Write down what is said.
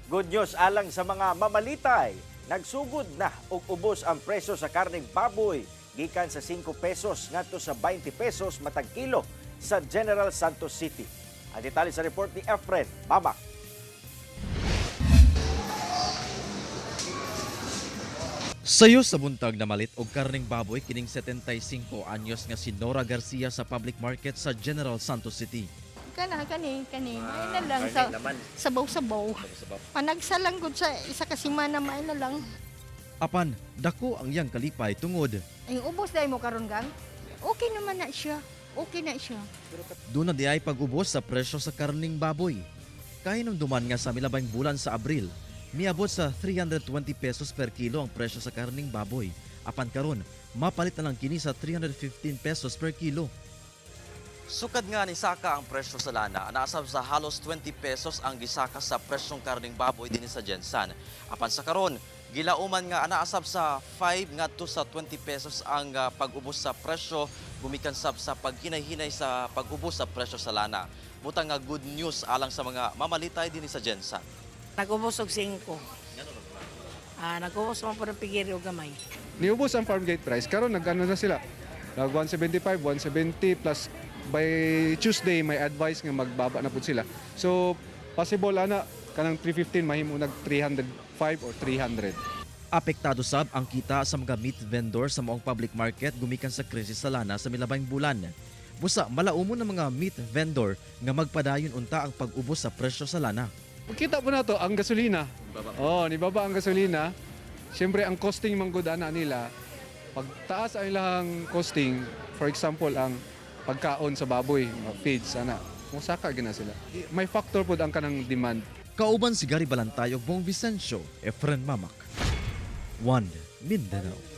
Good news alang sa mga mamalitay. Nagsugod na og ubos ang presyo sa karneng baboy gikan sa 5 pesos ngadto sa 20 pesos matag kilo sa General Santos City. Ang detalye sa report ni Efren Mamac. Sayo sa buntag namalit og karning baboy kining 75 anyos nga si Nora Garcia sa public market sa General Santos City. Kana kani kani may na lang sa sabaw-sabaw. Panagsalang gud sa isa ka semana, may na lang. Apan dako ang iyang kalipay tungod Ay, ubos dai mo karon, gang. Okay naman na siya. Okay na siya. Doon na di ay pag-ubos sa presyo sa karning baboy. Kahinumduman nga sa milabang bulan sa Abril, miabot sa 320 pesos per kilo ang presyo sa karning baboy. Apan karon, mapalit na lang kini sa 315 pesos per kilo. Sukad nga ni Saka ang presyo sa lana, naasab sa halos 20 pesos ang gisaka sa presyong karning baboy dinhi sa Gensan. Apan sa karon, gilauman nga naasab sa 5 ngadto sa 20 pesos ang pag-ubos sa presyo gumikan sab sa paghinay-hinay sa pag-ubos sa presyo sa lana. Butang nga good news alang sa mga mamalitay dinhi sa Gensan. Nag-ubos og 5. Nag-ubos man po ng pigiri og gamay. Niubos ang farm gate price, karon nag-ano na sila. Nag 175, 170 plus. By Tuesday may advice nga magbaba na pud sila. So possible ana kanang 315 mahimo nag 305 or 300. Apektado sab ang kita sa mga meat vendor sa maong public market gumikan sa krisis sa lana sa milabang bulan. Busa malaumon ng mga meat vendor nga magpadayon unta ang pag-ubos sa presyo sa lana. Kita po na to ang gasolina. Oh, nibaba ang gasolina. Siyempre ang costing manggod ana nila, pag taas ang ilang costing, for example ang pagkaon sa baboy, mga feeds ana. Musaka gina sila. May factor pod ang kanang demand. Kauban si Gary Balantay ug Bong Vicencio, Efren Mamac. 1 Mindanao.